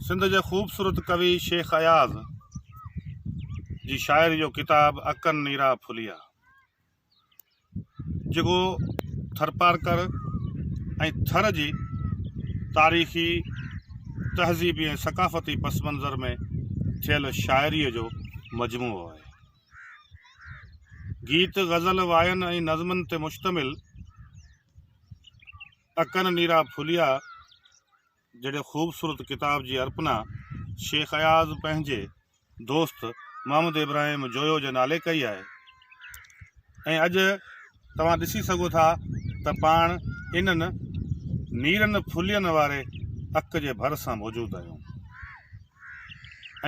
سنڌ جي خوبصورت ڪوي شيخ اياز جي شاعري جو ڪتاب اڪن نيرا ڦليا جيڪو ٿرپارڪر ۽ ٿر جي تاريخي، تهذيبي ۽ ثقافتي پس منظر ۾ ٿيل شاعريء جو مجموعو آهي. گيت، غزل، واين ۽ نظمن تي مشتمل اڪن نيرا ڦليا جهڙي خوبصورت ڪتاب جي ارپنا شيخ اياز پنهنجي دوست محمد ابراهيم جويو جي نالي ڪئي آهي ۽ اڄ توهان ڏسي سگهو ٿا ته پاڻ انهن نيرن ڦلين واري اڪ جي ڀر سان موجود آهيون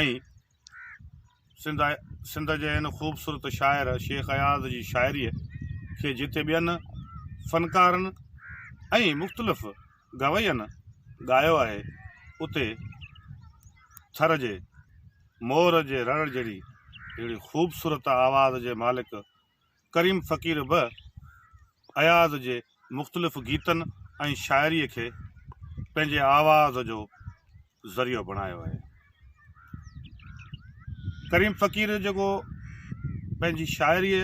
۽ سنڌ سنڌ جي هن خوبصورت شاعر شيخ اياز جي شاعريء کي جتي ٻين فنڪارن ۽ مختلف گوين ڳايو آهي، اتي ٿر جي مور جي رڙ جهڙي ههڙي خوبصورت آواز جي مالڪ ڪريم فقير به اياز جي مختلف گيتن ۽ شاعريء کي پنهنجي آواز جو ذريعو بڻايو آهي. ڪريم فقير جيڪو پنهنجي شاعريء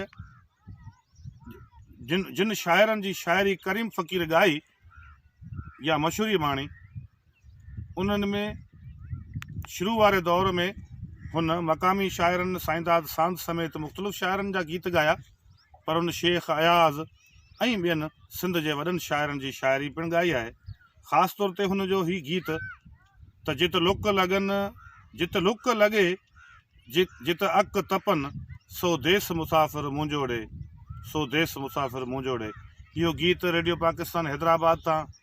جن جن شاعرن جي شاعري ڪريم فقير ڳائي يا مشهوري ماڻي انهن ۾ شروع واري دور ۾ هن مقامي شاعرن سائينداد ساند سميت مختلف شاعرن جا گيت ڳايا پر هن شيخ اياز ۽ ٻين سنڌ جي وڏن شاعرن جي شاعري پڻ ڳائي آهي خاص طور تي هن جو هي گيت ته جت لڪ لڳن جت لڪ لڳي جت اڪ تپن سو ديس مسافر منهنجو ڙي سو ديس مسافر منهنجو ڙي اهو گيت ريڊيو پاڪستان حيدرآباد تان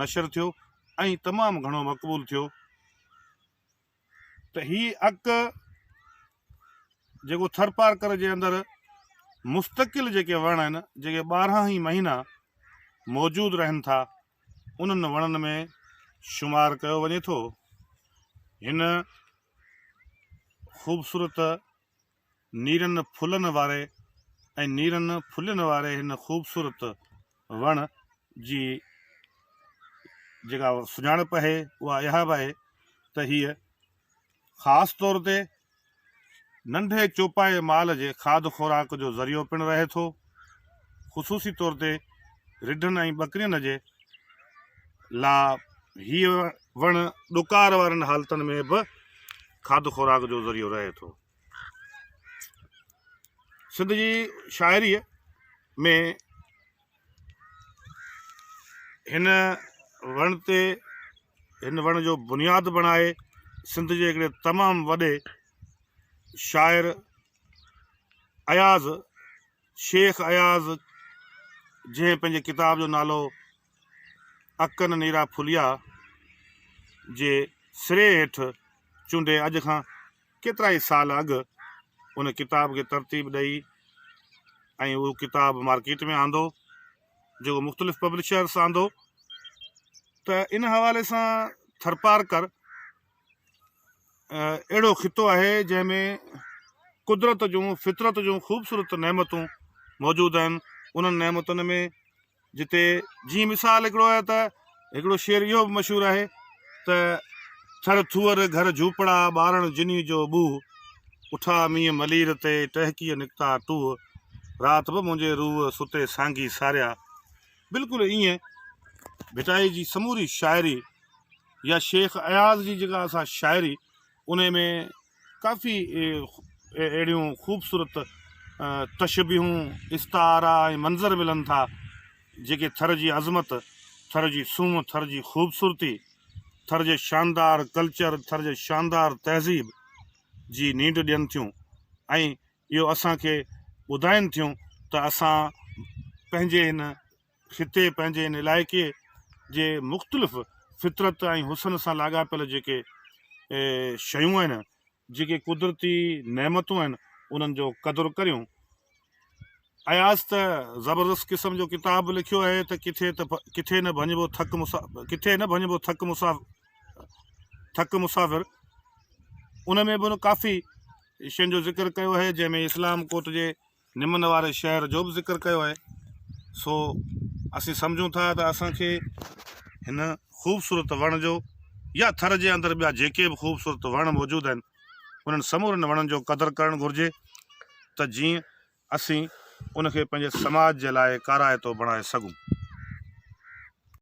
نشر ٿيو ۽ تمام گهڻو مقبول ٿيو ته هي اڪ جيڪو ٿرپارڪر جي اندر مستقل جيڪي وڻ آهن جيڪي 12 ئي مهينا موجود رهن ٿا انهن وڻن ۾ شمار ڪيو وڃي ٿو. هن خوبصورت نيرن ڦلن واري ۽ نيرن ڦلين واري هن خوبصورت وڻ جي جيڪا سڃاڻپ آهي اها اها به آهي ته هيء خاص طور تي ننڍي چوپائي مال جي کاڌ خوراڪ جو ذريعو پڻ رهي ٿو. خصوصي طور تي رڍن ۽ ٻڪرين جي لا هيء وڻ ڏڪار وارين حالتن ۾ به کاڌ خوراڪ جو ذريعو رهي ٿو. سنڌ جي شاعريء ۾ هن وڻ تي هن وڻ جو بنياد بڻائي سنڌ جي هڪڙي تمام وڏي شاعر اياز شيخ اياز جنهن پنهنجي ڪتاب جو نالو اڪن نيرا ڦليا جي سري هيٺ چونڊي اڄ کان ڪيترائي سال اڳ ان ڪتاب کي ترتيب ڏئي ۽ اهو ڪتاب مارڪيٽ ۾ آندو جيڪو مختلف پبلشرس آندو ته ان حوالي سان ٿرپارڪر اهڙو خطو آهي جنهن ۾ قدرت جون فطرت جون خوبصورت نعمتون موجود آهن انهن نعمتن ۾ جتي جيئن مثال هڪڙو آهي ته هڪڙو شعر اهو به مشهور آهي ته ٿر ٿوئر گهر جهوپڙا ٻارڻ جني جو ٻوهه اٺا مينهن ملير تي ٽهڪيء نڪتا ٽوهه رات به منهنجي روح ستي سانگي ساريا بلڪل ائين ڀٽائي جي سموري شاعري يا شيخ اياز جي جيڪا اسان شاعري ان ۾ ڪافي اهڙيون خوبصورت تشبيهون استعارا ۽ منظر ملن ٿا جيڪي ٿر جي عظمت ٿر جي سونهن ٿر جي خوبصورتي ٿر جي شاندار ڪلچر ٿر جي شاندار تهذيب جي نينڊ ڏين ٿيون ۽ اهو اسان کي ٻڌائين ٿيون ته اسان پنهنجي هن خطي پنهنجي هن علائقي جي مختلف فطرت ۽ حسن سان لاڳاپيل جيڪي شيون آهن جيڪي قدرتي نعمتون آهن انهن جو قدر ڪريون. اياز ته زبردست قسم جو ڪتاب به لکيو آهي ته ڪٿي ته ڪٿي نه ڀڃبو ٿڪ ڪٿي نه ڀڃبو ٿڪ مسافر ٿڪ مسافر ان ۾ به ڪافي شين جو ذڪر ڪيو آهي جنهن ۾ اسلام ڪوٽ جي نمن واري شهر جو به ذڪر ڪيو آهي سو اسين سمجهون ٿا ته اسان کي هن خوبصورت وڻ جو يا ٿر جي اندر ٻيا جيڪي به خوبصورت وڻ موجود آهن انهن سمورن وڻن جو قدر ڪرڻ گهرجي ته جيئن اسين ان کي پنهنجي سماج جي لاء ڪارائتو بڻائي سگهون.